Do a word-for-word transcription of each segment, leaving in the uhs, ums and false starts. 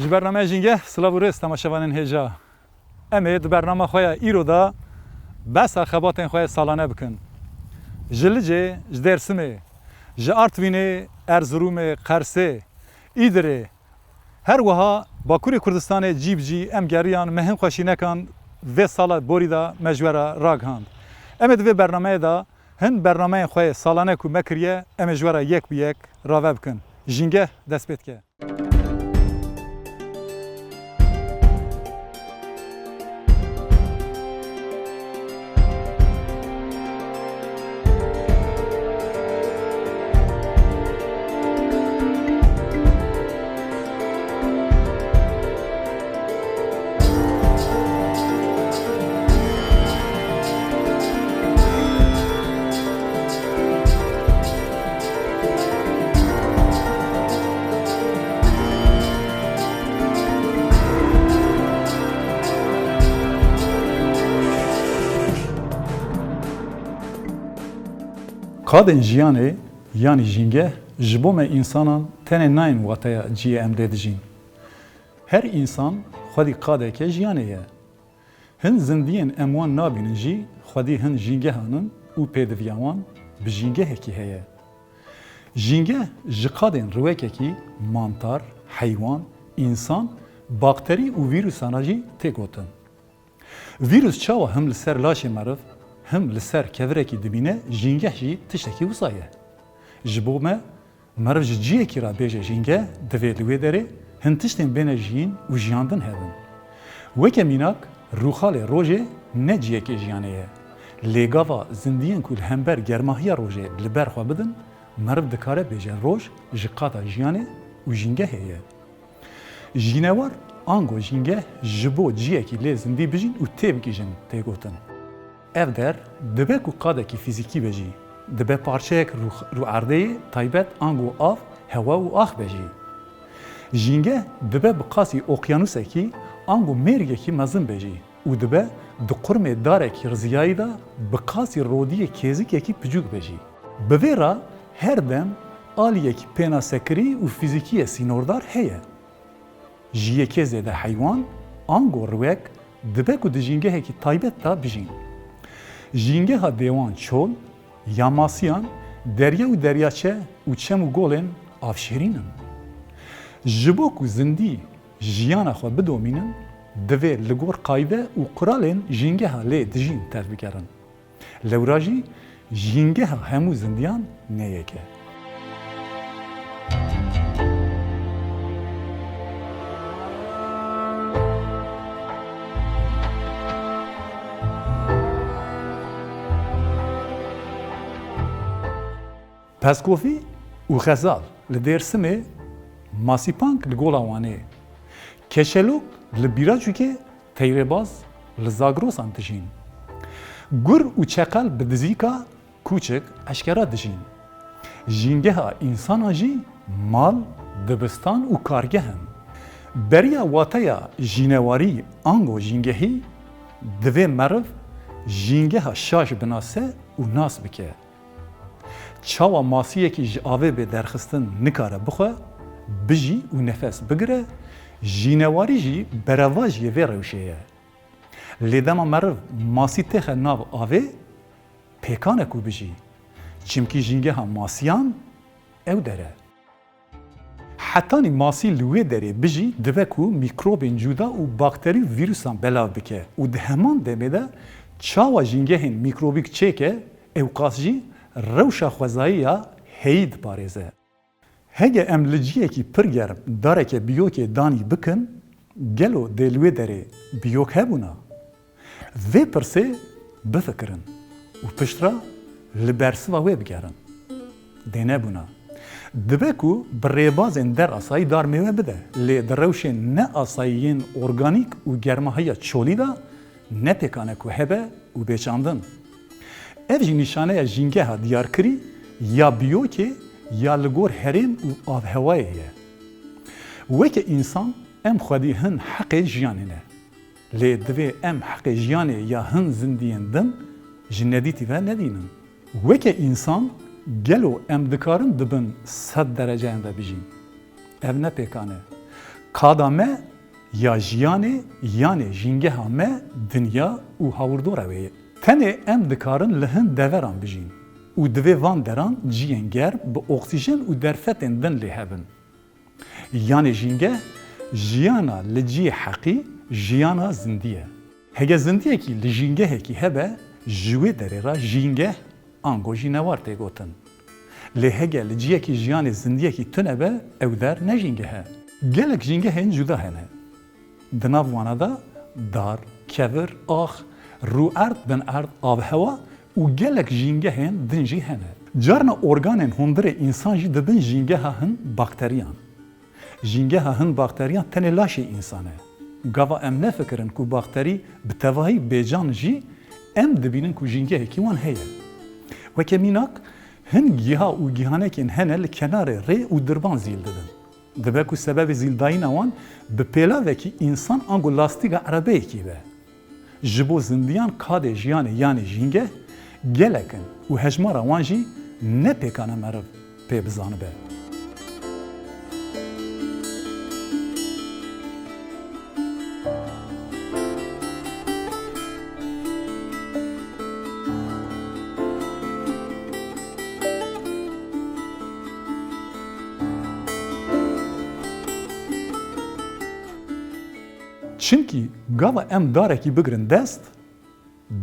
Ji bernameya Jîngeh, silav û rêz temaşevanên hêja. Em ê di bernama xwe ya îro de behsa xebatên xwe ya salane bikin. Ji Licê, ji Dêrsimê, ji Artvînê, Erzirûmê, Qersê, Îdirê, her wiha Bakurê Kurdistanê cî bi cî em geriyan, me hin xweşînekan vê sala borî de me ji we re ragihand. Em ê di vê bernameyê de hin bernameyên xwe yê salane ku me kiriye, em ê ji we re yek bi yek rave bikin. Jîngeh dest pê dike. Qadên jiyanê, yanî jîngeh, ji bo me însanan tenê nayên wateya ciyê em lê dijîn. Her însan xwedî qadeke jiyanê ye. Hin zindiyên em wan nabînin jî xwedî hin jîngehan in û pêdiviya wan bi jîngehekî heye. Jîngeh ji qadên riwekekî mantar, heywan, însan, bakterî û vîrusan re jî tê gotin. Vîrus çawa him li ser laşê meriv, him li ser kevirekî dimîne, jîngeh jî tiştekî wisa ye. Ji bo me, meriv ji ciyekî re bêje jîngeh, divê li wê derê hin tiştên bêne jiyîn û jiyandin hebin. Weke mînak, rûxalê rojê ne ciyekê jiyanê ye. Lê gava zindiyên ku li hember germahiya rojê li ber xwe bidin, meriv dikare bêje roj ji qada jiyanê û jîngehê ye. Jînewar ango jîngeh ji bo ciyekî lê zindî bijîn û têbigihîjin tê gotin. Ev der dibe ku qadekî fîzîkî be jî, dibe parçeyek rû-, rûerdeyê taybet ango av, hewa û ax be jî. Jîngeh dibe bi qasî oqyanusekî ango mêrgekî mezin be jî û dibe di qurmê darekî riziyayî de bi qasî rodiyê kêzikekî picûk be jî. Bi vê re her dem aliyekî pênasekirî û fîzîkî yê sînordar heye. Ji yekê zêde heywan, ango riwek, dibe ku di jîngehekî taybet de bijîn. Jîngeha dêwan çol ya masiyan, derya û deryaçe û çem û golên avşêrîn in. Ji bo ku zindî jiyana xwe bidomînin, divê li gor qayde û quralên jîngeha lê dijîn tevbigerin. Lewra jî jîngeha hemû zindiyan ne yek e. Peskofî û Xezal li Dêrsimê, Masîpank li Gola Wanê, Keçelok li Bîracûkê, Teyrêbaz li Zagrosan dijîn. Gur û çeqel bi dizîka kûçik eşkera dijîn. Jîngeha însanan jî mal, dibistan û kargeh in. Beriya wateya jînewarî ango jîngehî, divê meriv jîngeha şaş binase û nas bike. Çawa masiyekî ji avê bê derxistin nikare bixwe, bijî û nefes bigire, jînewarî jî berevajiyê vê rewşê ye. Lê dema meriv masî têxe nav avê, pêkan e ku bijî. Çimkî jîngeha masiyan ew der e. Hetanî masî li wê derê bijî, dibe ku mîkrobên cuda û bakterî û vîrusan belav bike û di heman demê de çawa jîngehên mîkrobîk çêke, ewqas jî rewşa xwezayî ya heyî diparêze. Hege em li ciyekî pir germ dareke biyokê danî bikin, gelo dê li wê derê biyok hebûna? Vê pirsê bifikirin û piştre li bersiva wê bigerin. Dê nebûna. Dibe ku bi rêbazên derasayî dar mêwe bide, lê di rewşên neasayî yên organîk û germahiya çolî de ne pêkan e ku hebe û bê çandin. Ev jî nîşaneya jîngeha diyarkirî ya biyokê ya li gor herêm û avhewayê ye. Weke însan em xwedî hin heqê jiyanê ne. Lê divê em heqê jiyanê ya hin zindiyên din ji nedîtî ve nedînin. Weke însan gelo em dikarin di bin sed dereceyan de bijîn? Ev ne pêkan e. Qada me ya jiyanê, yanê jîngeha me dinya û hawirdora wê ye. Tenê em dikarin li hin deveran bijîn û divê van deran ciyên germ bi oksîjen û derfetên din lê hebin. Yanê jîngeh, jiyana li cihê heqî jiyana zindî ye. Hege zindiyekî li jîngehekî hebe, ji wê derê re jîngeh ango jînewar tê gotin. Lê hege li ciyekî jiyanê zindiyekî tune be, ew der ne jîngeh e. Gelek jîngehên cuda hene. Di nav wana de dar, kevir, ax, rûerd, binerd, avhewa û gelek jîngehên din jî hene. Carna organên hundirê însan jî dibin jîngeha hin bakteriyan. Jîngeha hin bakteriyan tenê laşê însan e. Gava em nefikirin ku bakterî bi tevahî bêcan jî, em dibînin ku jîngehekî wan heye. Weke mînak, hin giha û gihanekên hene li kenarê rê û dirban zîl didin. Dibe ku sebebê zîldayîna wan bi pêlavekî însan ango lastîga erebeyekî be. Ji bo zindiyan kadê jiyanê yanî jîngeh gelek in û hejmara wan jî ne pêkan e meriv pê bizanibe. Çimkî gava em darekî bigirin dest,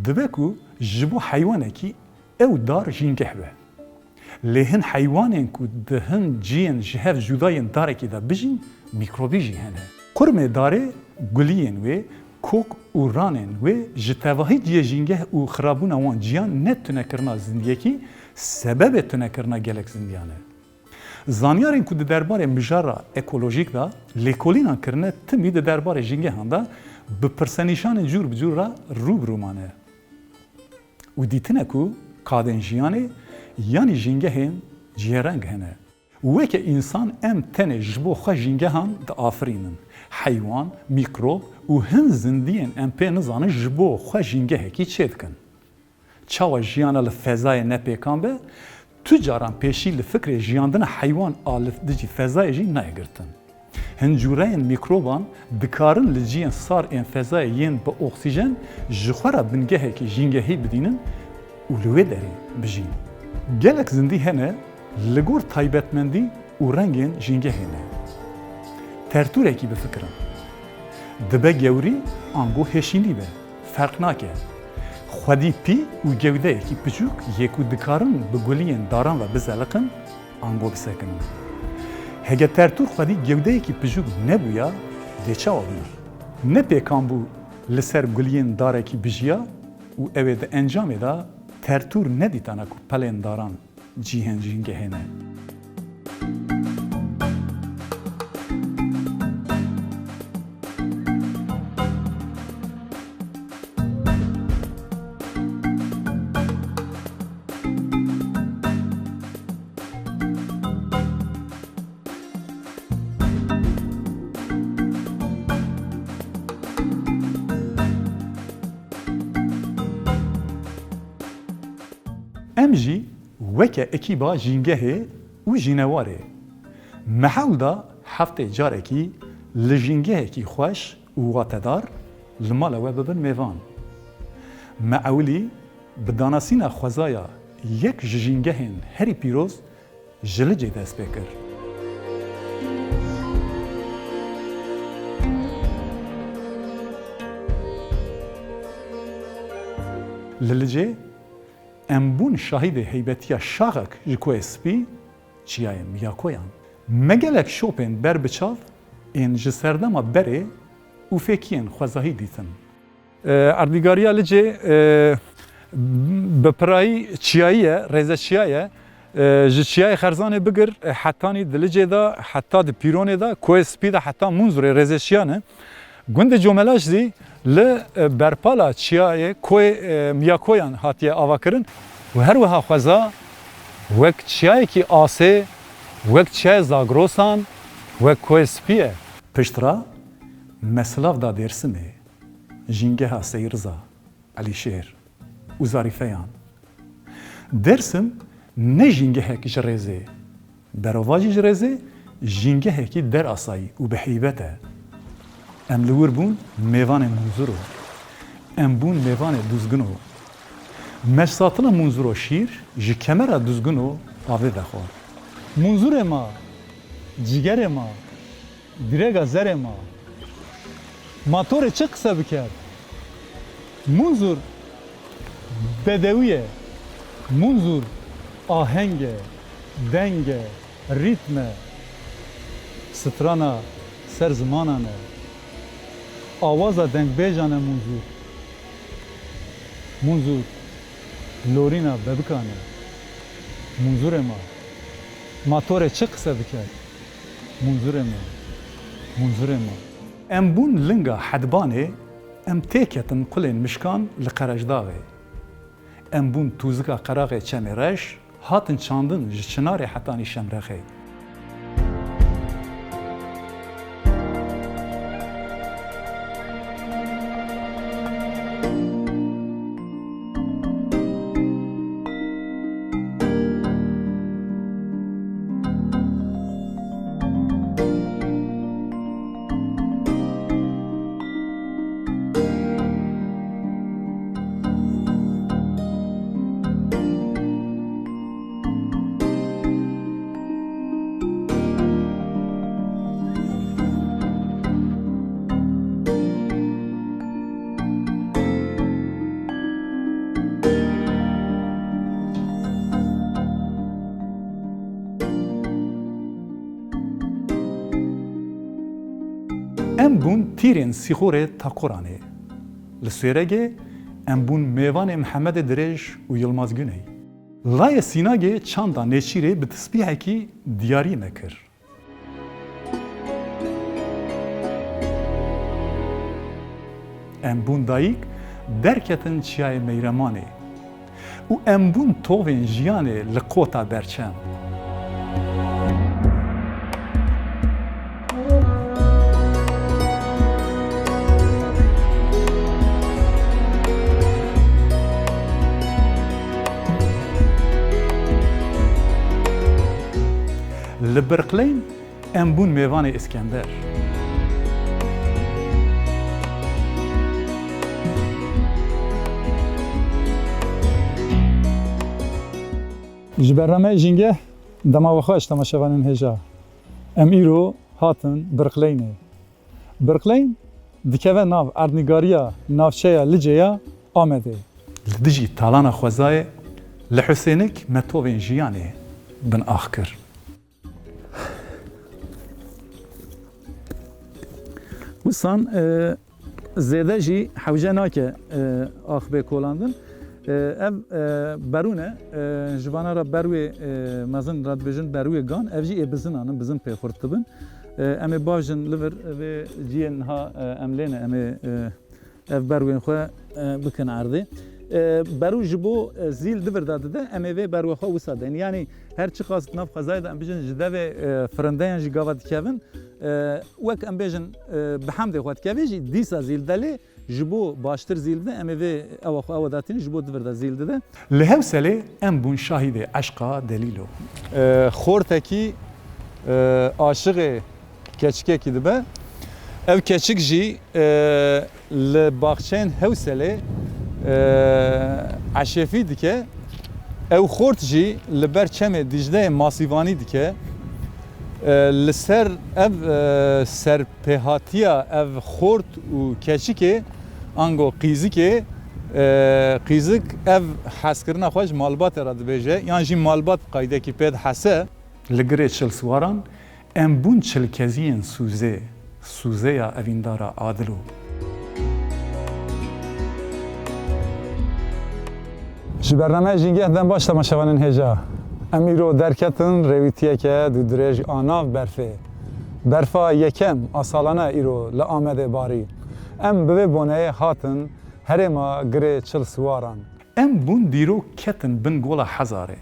dibe ku ji bo heywanekî ew dar jîngeh be. Lê hin heywanên ku di hin ciyên ji hev cuda yên darekî de bijîn, mîkrobî jî hene. Qurmê darê, guliyên wê, kok û ranên wê ji tevahî ciyê jîngeh û xirabûna wan ciyan ne tunekirina zindiyekî, sebebê tunekirina gelek zindiyan e. Zanyarên ku di derbarê mijara ekolojîk de lêkolînan kirine, timî di derbarê jîngehan de bi pirsenîşanên cûr bi cûr re rû bi rû mane û dîtine ku kadên jiyanê yanî jîngehên cihêreng hene. Weke însan em tenê ji bo xwe jîngehan diafirînin. Heywan, mîkrob û hin zindiyên em pê nizanin ji bo xwe jîngehekî çêdikin. Çawa jiyana li fezayê nepêkan be, tu caran pêşî li fikrê jiyandina heywan a li dijî fezayê jî nayê girtin. Hin cûreyên mîkroban dikarin li ciyên sar ên fezayê yên bi oksîjen ji xwe re bingehekî jîngehî bidînin û li wê derê bijîn. Gelek zindî hene li gor taybetmendî û rengên jîngehê ne. Tertûrekî bifikirin. Dibe gewrî ango hêşînî be, ferq nake. Xwedî pî û gewdeyekî piçûk yê ku dikarin bi guliyên daran ve bizeliqin, ango bisekinin. Hege tertûr xwedî gewdeyekî piçûk nebûya, dê çawa bûya? Ne pêkan bû li ser guliyên darekî bijiya û ew ê di encamê de tertûr nedîtana ku pelên daran cihên jîngehê ne. Em jî weke ekîba jîngehê û jînewarê, me hewl da heftê carekî li jîngehekî xweş û watedar li mala we bibin mêvan. Me ewilî bi danasîna xwezaya yek ji jîngehên herî pîroz ji Licê dest pê kir. Li Licê em bûn şahidê heybetiya şaxek ji Koyê Spî, Çiyayê Miyakoyan. Me gelek şopên ber bi çav ên ji serdema berê û fêkiyên xwezahî dîtin. E, Erdnîgariya Licê, e, bi pirayî çiyayî ye, rêzeçiya ye. E, ji Çiyayê Xerzanê bigir, e, hetanî di Licê de, heta di Pîronê de, Koyê Spî de, heta Munzurê rêzeçiya ne. Gundê Comelaj zî li, e, berpala çiyayê Koyê, e, Miyakoyan hatiye avakirin û her wiha xweza wek çiyayekî asê, wek Çiyayê Zagrosan, wek Koyê Spî ye. Piştre me silav da Dêrsimê, jîngeha Seyî Riza, Elîşêr û Zarîfeyan. Dêrsim ne jîngehek ji rêzê, berovajî ji rêzê Jîngehekî derasayî û bi heybet e. Em li wir bûn mêvanê Munzuro. Em bûn mêvanê Duzgino. Meşsatina Munzuro şîr ji kemera Duzgino avê vexwar. Munzurê ma, cîgerê ma, dirêga zerê ma. Ma to rê çi qise biker? Munzur bedewî ye. Munzur aheng e, deng e, rîtm e. Strana ser zimanan e. Awaza dengbêjan e Munzur. Munzur lorîna bebikan e. Munzurê ma. Ma to rê çi qise biker? Munzurê ma. Munzurê ma. Em bûn linga Hedbanê, em têketin qulên mişkan li Qerejdaxê. Em bûn tûzika qeraxê Çemê Reş, hatin çandin ji Çinarê hetanî Şemrexê. Em bûn tîrên sîxorê Takoranê. Li Sêregê em bûn mêvanê Mihemedê Dirêj û Yilmaz Guney. Layê Sînagê çanda nêçîrê bi tisbîhekî diyarî me kir. Em bûn dayik, derketin Çiyayê Meyremanê û em bûn tovên jiyanê li Kota Berçem. Li Birqleyn em bûn mêvanê Îskender. Ji bernameyê Jîngeh dema we xweş temaşevanên hêja. Em îro hatin Birqleynê. Birqleyn dikeve nav erdnîgariya navçeya Licê ya Amedê. Li dijî talana xwezayê li Husênik me tovên jiyanê bin ax kir. Wisan, e, zêde jî hewce nake, e, ax bê kolandin. E, ev, e, berûn e, e, ji vana re berûyê, e, mezin re dibêjin berûyê gan, ev jî ê bizinan in, bizin pê xurt dibin. E, em ê bavêjin li vir vê ciyê niha, e, em lê ne, em ê, e, ev berûyên xwe, e, bikin erdê. E, berû ji bo, e, zîl di vir de dide, em ê vê berûyê xwe wisa deyn. Yanî her çiqas di nav xwezayê de em bijin ji devê, e, firindeyan jî gava dikevin, e, wek em bêjin, e, bi hemdê xwe dikeve jî dîsa zîl de lê ji bo baştir zîl bide, em ê vê ewa xwe ewa datînin ji bo di vir de zîl dide. Li Hewselê em bûn şahîdê eşqa Delîlo. E, xortekî, e, aşiqê keçikekî dibe. Ev keçik jî, e, li baxçeyên Hewselê, e, eşêfî dike. Ew xort jî li ber çemê Dîcleyê masîvanî dike. E, li ser ev, e, serpêhatiya ev xort û keçikê, ango qîzikê, e, qîzik ev hezkirina xwe ji malbatê re dibêje, yan jî malbat qaydekî pê dihese. Li girê çil siwaran em bûn çilkeziyên sûzê, sûzeya evîndara Adilo. Ji bernameya Jîngeh dem baş temaşevanên hêja. Em îro derketin rêwîtiyeke dûdirêj a nav berfê. Berfa yekem a salane îro li Amedê barî. Em bi vê boneyê hatin herêma girê çil siwaran. Em bûn dîrok ketin bin gola Hezarê.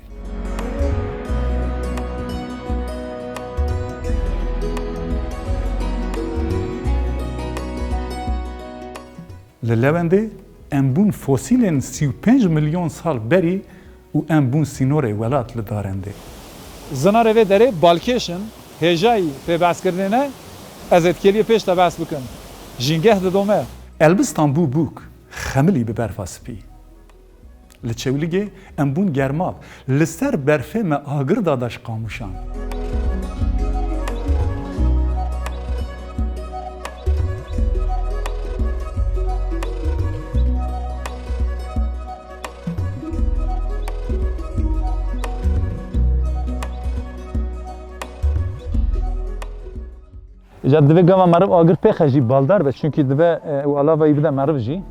Li Lewendê em bûn fosîlên sî û pênc milyon sal berî û em bûn sînorê welat li Darendê. Zinarê vê derê balkêş in. Hêjayî pê behskirinê ne, ez ê di kêliyê pêş de behs bikim. Jîngeh didome. Elbistan bû bûk, xemilî bi berfa spî. Li Çewlîgê em bûn germav, li ser berfê me agir da daş qamûşan. Îca divê gava meriv agir pêxe jî baldar be, çunkî divê, e, û alava wî bide meriv jî.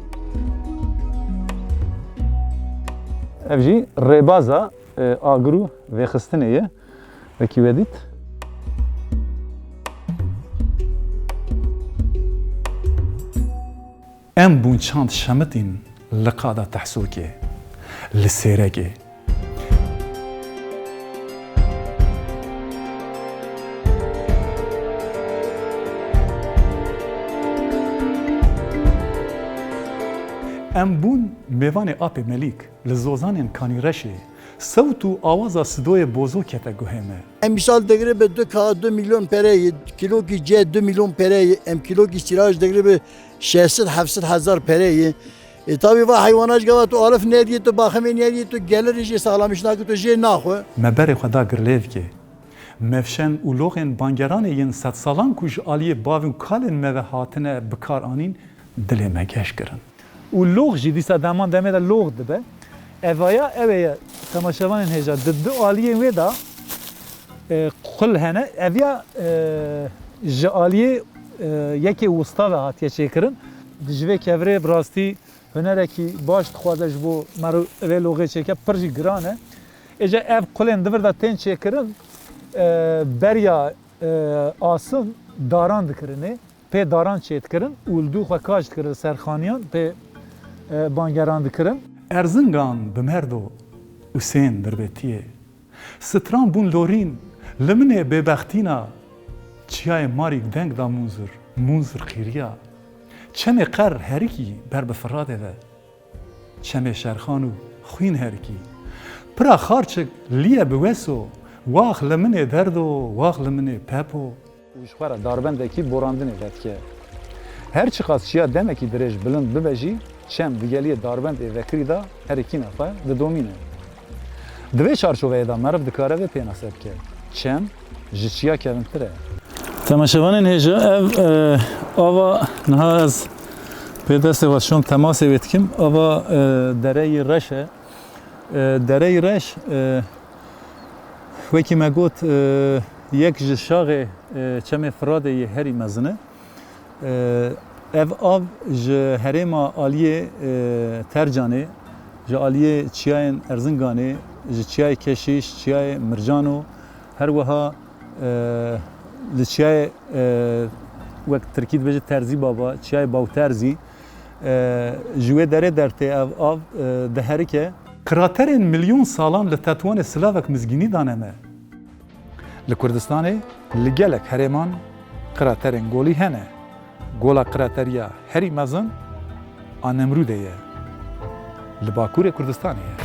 Ev jî rêbaza, e, agir û vêxistinê ye. Wekî we dît. Em bûn çand şemitîn li qada Tehsokê, li Sêregê. Em bûn mêvanê Apê Melîk li zozanên Kanîreşê. Sewt û awaza sidoyê bozo kete guhê me. Em îsal digiribe du ka du milyon pereyê, kîlokî cê du milyon pereyê, em kîlokî sîraj digiribe şeş sed heft sed hezar pereyê. E, tabî va heywana ji gava tu alif nediyê, tu baximê nediyê, tu gelirê jê saxlamîş nake, tu jê naxwe. Me berê xwe da Girlêvkê. Mevşen û loxên bangeranê yên sedsalan ku ji aliyê bav û kalên me ve hatine bikaranîn, dilê me geş kirin. Û lox jî dîsa deman demê de lox dibe. Evaya ew ê ye, temaşevanên hêja, di du aliyên wê de, e, qul hene. Eviya, e, ji aliyê, e, yekê wista ve hatiye çêkirin. Di ji vê kevirê bi rastî hunerekî baş dixwaze ji bo meriv vê loxê çêke, pir jî giran e. Êca ev qulên di vir de tên çêkirin, e, beriya, e, asin daran dikirinê. Pê daran çêdikirin û li dû xwe kaş dikirin, li ser xaniyan pê, e, bangeran dikirin. Erzingan bi merdo û sên dirbetiyê. Stran bûn lorîn, li min ê bêbextîna. Çiyayê Marîk deng da Munzur, Munzur qîriya. Çemê Qer herikî ber bi Firatê ve. Çemê Şerxan û xwîn herikî. Pira xarçik liye bi weso, wax li min ê derdo, wax li min ê pepo. Û ji xwe re darbendekî borandinê vedike. Her çiqas çiya demekî dirêj bilind bibe jî, çem di geliyê darbendê vekirî de herikîna xwe didomîne. Di vê çarçoveyê de meriv dikare vê pênase bike. Çem ji çiya kevintir e. Temaşevanên hêja, ev, e, ava niha ez pê destê we şom temasê wê dikim. Ava, e, dereyî reş e. E, dereyî reş, e, wekî me got, e, yek ji şaxê, e, çemê Firadê yê herî mezin e. E, ev av ji herêma aliyê, e, Tercanê, ji aliyê çiyayên Erzinganê, ji çiyayê Keşîş, çiyayê Mircano, her wiha, e, li çiyayê, e, wek tirkî dibêje Terzî Baba, çiyayê Bawterzî, e, ji wê derê dertê ev av, e, diherike. Kraterên milyon salan li Tetwanê silavek mizgînî dane me. Li Kurdistanê li gelek herêman kraterên golî hene. Gola krateriya herî mezin a Nemrûdê ye. Li Bakurê Kurdistanê ye.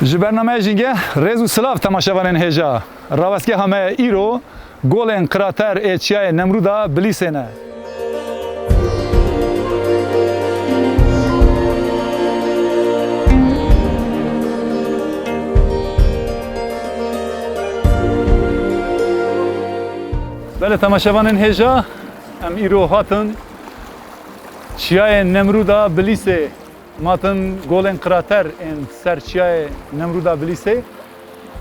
Ji bernameya Jîngeh rêz û silav temaşevanên hêja. Rawestgeha me îro Golên krater ê çiyayê Nemrûda Bilîsê ne. Belê temaşevanên hêja, em îro hatin çiyayê Nemrûda Bilîsê. Matin golên krater ên ser çiyayê Nemrûda Bilîsê.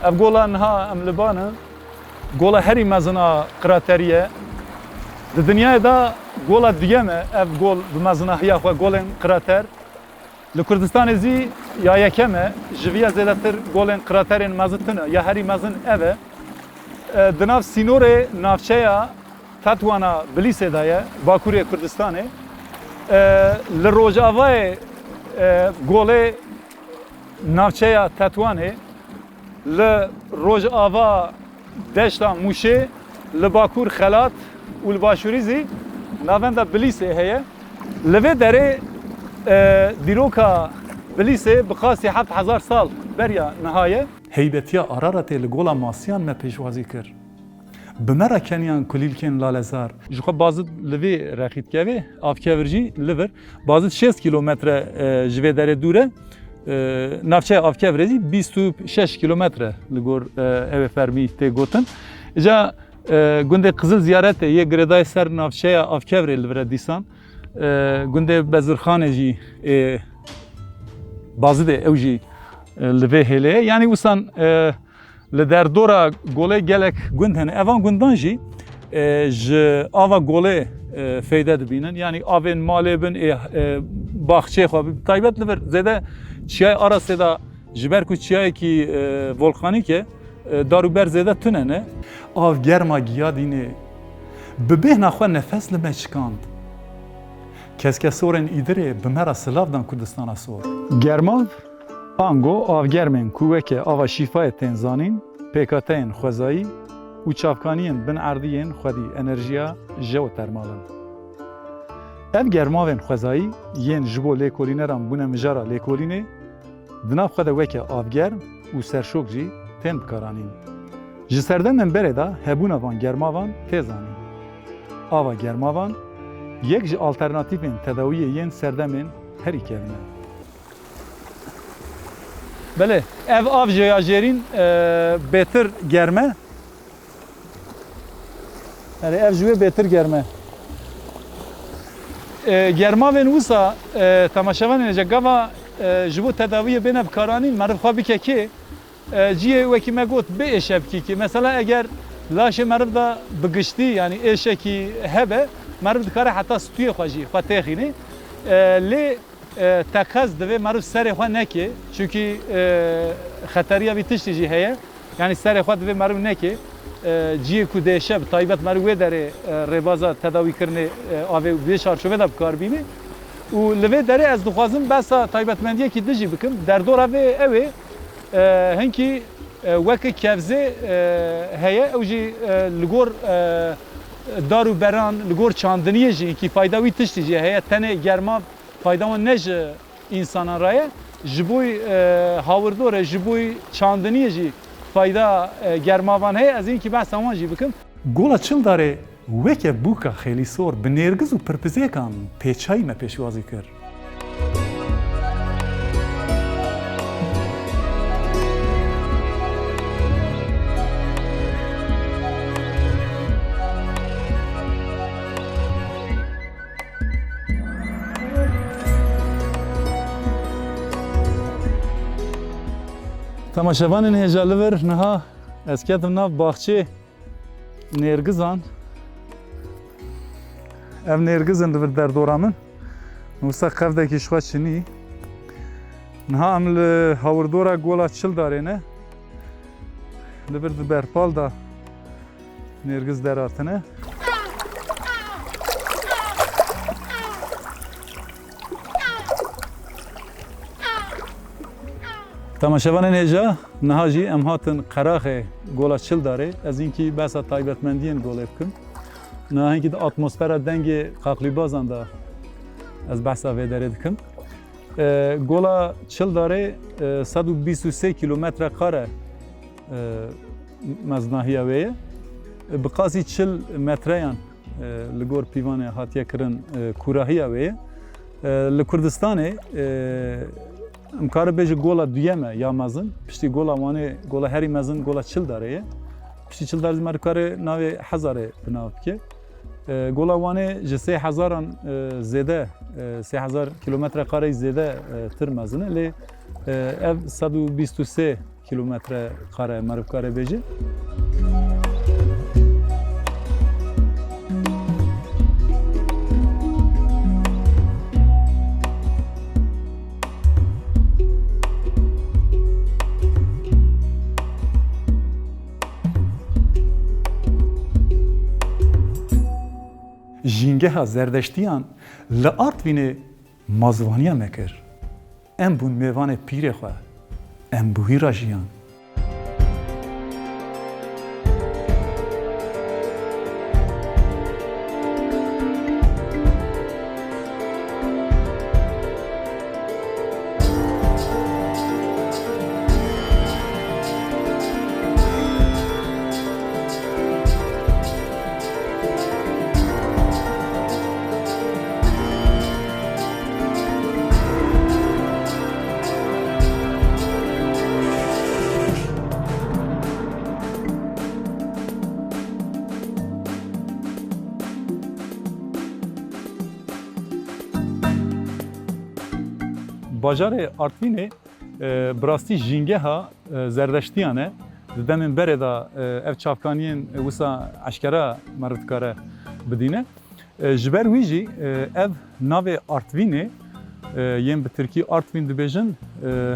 Ev gola niha em li ba ne. Gola herî mezin a kraterî ye. Di dinyayê de gola duyem e ev gol bi mezinahiya xwe golên krater. Li Kurdistanê zî ya yekem e. Ji vî ya zêdetir golên kraterên mezin tune. Ya herî mezin ev e. E, di nav sînorê navçeya Tetwana Bilîsê de ye, Bakurê Kurdistanê. E, li rojavayê, e, golê navçeya Tetwanê, li rojava deşta Mûşê, li bakur Xelat û li başûrî zî navenda Bilîsê heye. Li vê derê, e, dîroka Bilîsê bi qasî heft hezar sal Beriya niha ye. Heybetiya Araratê li Gola Masiyan me pêşwazî kir. Bi me re keniyan kulîlkên lalezar. Ji xwe Bazid li vê rexî dikeve, Avkevir jî li vir. Bazid şêst kîlometre, e, ji vê derê dûr e. E, navçeya Avkevirê jî bîst û şeş kîlometre li gor, e, ew ê fermî tê gotin. Îca, e, gundê Qizil Ziyaretê yê girêdayê ser navçeya Avkevirê li vir e dîsan. E, gundê Bezirxanê jî ê Bazidê ew jî, e, li vê hêlê ye. Yanî wisan, e, li derdora golê gelek gund hene. Evan gundan jî, e, ji ava golê, e, feyde dibînin. Yanî avên malê bin, ê, e, baxçeyê xwe, bi taybet li vir zêde çiyayê Arasê de, ji ber ku çiyayekî, e, volkanîk e, e, dar û ber zêde tune ne. Av germa giya dînê bi bêhna xwe nefes li me çikand. Keskesorên Îdirê bi me re silav dan Kurdistana sor. Germav, ango avgermên ku weke ava şîfayê tên zanîn, pêkhateyên xwezayî û çavkaniyên bin erdî yên xwedî enerjiya jeotermal in. Ev germavên xwezayî yên ji bo lêkolîneran bûne mijara lêkolînê, di nav xwe de weke avgerm û serşok jî tên bikaranîn. Ji serdemên berê de hebûna van germavan tê zanîn. Ava germavan yek ji alternatîfên tedawiyê yên serdemên herî kevin e. Belê, ev av jêya jêrîn, e, bêtir germ e. Erê, ev ji wê bêtir germ e. E, germavên wisa, e, temaşevanên hêja, gava, e, ji bo tedawiyê bêne bikaranîn, meriv xwe bike kê, e, cihê wekî me got, biêşe bikî kê. Mesela eger laşê meriv de bi giştî, yanî êşekî hebe, meriv dikare heta stûyê xwe jî xwe têxînê. E, lê E, teqez divê meriv serê xwe neke, çunkî, e, xeteriya vî tiştî jî heye. Yanî serê xwe divê meriv neke. E, cihê ku dêşe, bi taybet meriv wê derê, e, rêbaza tedawîkirinê, e, avê wê çarçovê de bi kar bîne. Û li vê derê ez dixwazim behsa taybetmendiyekî din jî bikim. Derdora vê ew ê, e, hinkî, e, weke kevzê, e, heye, ew jî, e, li gor, e, dar û beran, li gor çandiniyê jî hinkî fayda wî tiştî jî heye. Tenê germa fayda wan ne ji însanan re ye, ji bo, e, hawirdorê, ji bo çandiniyê jî fayda, e, germavan heye. Ez ê hinkî behsa wan jî bikim. Gola Çildarê weke bûka xêlîsor bi nêrgiz û pirpizêkan pêçayî me pêşwazî kir. Temaşevanên hêja, li vir niha ez ketim nav baxçê nêrgizan. Ev nêrgiz in li vir derdora min. Wisa qevdekî ji xwe çinî. Niha em li hawirdora Gola Çildarê ne. Li vir di berpal de nêrgiz derhatine. Temaşevanên hêja, niha jî em hatin qeraxê Gola Çildarê. Ez hinkî behsa taybetmendiyên golê bikim. Niha hinkî di atmosfera dengê qaqlîbazan de ez behsa vê derê dikim. E, Gola Çildarê, e, sed û bîst û sê kîlometre kare, e, mezinahiya wê ye. E, bi qasî çil metreyan, e, li gor pîvanê hatiye kirin, e, kûrahiya wê ye. E, li Kurdistanê, e, em kare bêje gola duyem e ya mezin. Piştî Gola Wanê, gola herî mezin Gola Çildarê ye. Piştî Çildar jî meriv kare navê Hezarê bi nav bike. E, Gola Wanê ji sê hezaran, e, zêde, e, sê hezar kîlometre kareyî zêde, e, tir mezin e. Lê, e, ev sed û bîst û sê kîlometre kare meriv kare bêje. Jîngeha Zerdeştiyan li Artvînê mazivaniya me kir. Em bûn mêvanê pîrê xwe. Em bi wî re jiyan. Bajarê Artvînê, e, bi rastî jîngeha, e, zerdeştiyan e. Di demên berê de, e, ev çavkaniyên wisa eşkera me re dikare bidîne. E, ji ber wî jî, e, ev navê Artvînê, e, yên bi tirkî Artvîn dibêjin, e,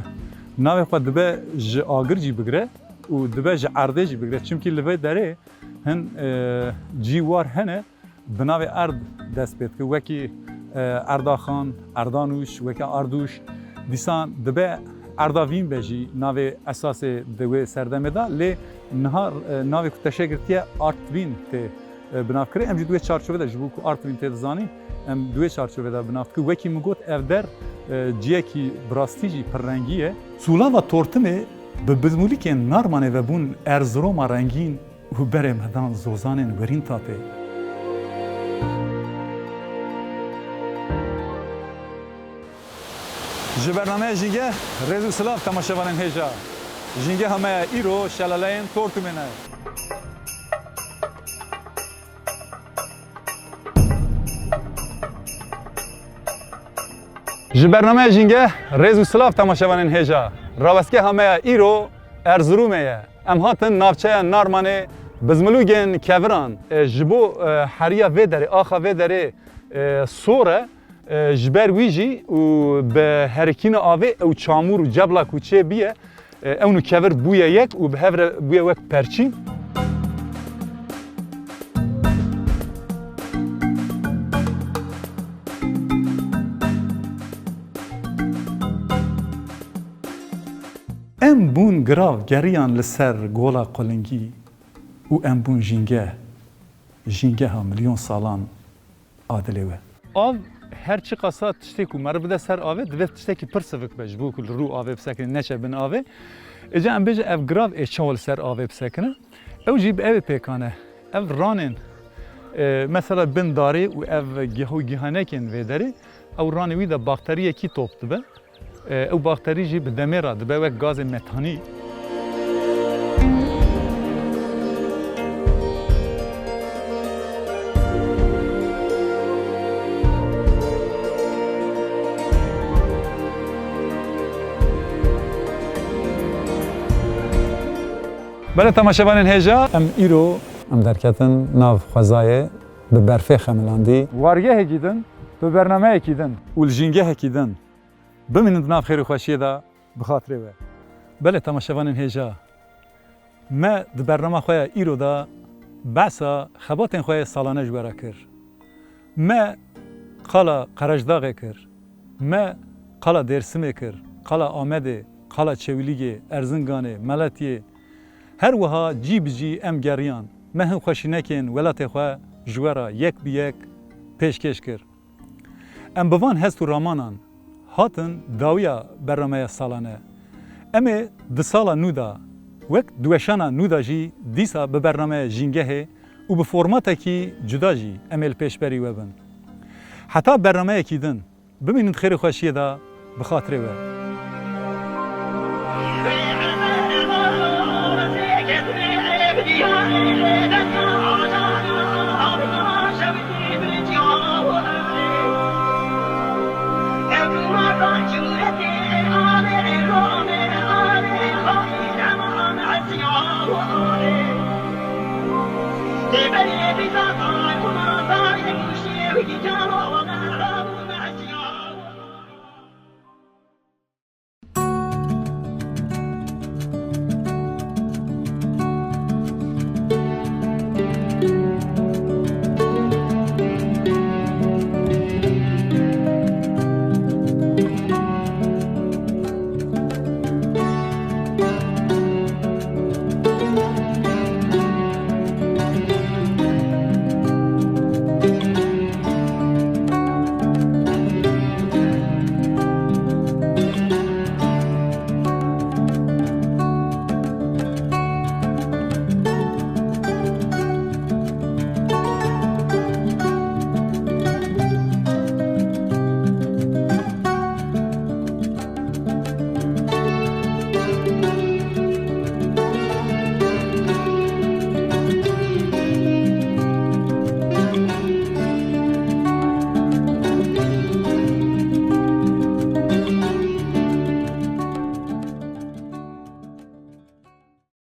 navê xwe dibe ji agir jî bigire û dibe ji erdê jî bigire. Çimkî li vê derê hin, e, cî war hene, bi navê erd dest pê dike. Wekî, e, Erdaxan, Erdanûş, weke Ardûş. Dîsan dibe Erdavîn be jî navê esasê di wê serdemê de. Lê niha, e, navê ku teşe girtiye Artvîn tê, e, binavkirê. Em jî di wê çarçovê de, ji bo ku Artvîn tê dizanîn, em di wê çarçovê de binav dikin. Wekî min got, ev der, e, ciyekî bi rastî jî pirrengî ye. Sûlava Tortimê bi bizmûlîkên Narmanê ve bûn Erziroma rengîn û berê me dan zozanên werîn tatê. Ji bernameya Jîngeh rêz û silav temaşevanên hêja. Jîngeha me ya îro şelaleyên Tortumê ne. Ji bernameya Jîngeh rêz û silav temaşevanên hêja. Rawestgeha me ya îro Erzirûmê ye. Em hatin navçeya Narmanê, bizmilûgên keviran, e, ji bo, e, heriya vê derê, axa vê derê, e, sor e. E, ji ber wî jî û bi herikîna avê ew çamûr û cebla ku çê bûye, e, ew nû kevir bûye yek û bi hev re bûye wek perçîn. Em bûn girav geriyan li ser gola qulingî û em bûn jîngeh, jîngeha milyon salan a dilê we. Av her çiqasa tiştê ku meriv bide ser avê, divê tiştekî pir sivik be ji bo ku li rû avê bisekine, neçe bin avê. Êca em bêje ev girav ê çawa li ser avê bisekine? Ew jî bi evê pêkan e. Ev ranên, e, mesela bin darê û ev giho gihanekên vê derê, ew ranê wî de bakteriyekî top dibe. E, ew bakterî jî bi demê re dibe wek gazê methanî. Belê temaşevanên hêja, em îro em derketin nav xwezayê bi berfê xemilandî. Wargehekî din, bi bernameyekî din û li jîngehekî din. Bimînin di nav xêr û xweşiyê de bi xatirê we. Belê temaşevanên hêja, me di bernama xwe ya îro de behsa xebatên xwe yê salane ji we re kir. Me qala Qerejdaxê kir. Me qala Dêrsimê kir, qala Amedê, qala Çewlîgê, Erzinganê, Meletiyê. Her wiha cî bi cî em geriyan. Me hin xweşînekên welatê xwe ji we re yek bi yek pêşkêş kir. Em bi van hest û ramanan hatin dawiya bernameya salane. Em ê di sala nû de wek di weşana nû de jî dîsa bi bernameya Jîngehê û bi formatekî cuda jî em ê li pêşberî we bin. Heta bernameyekî din, bimînin di xêr û xweşiyê de bi xatirê we.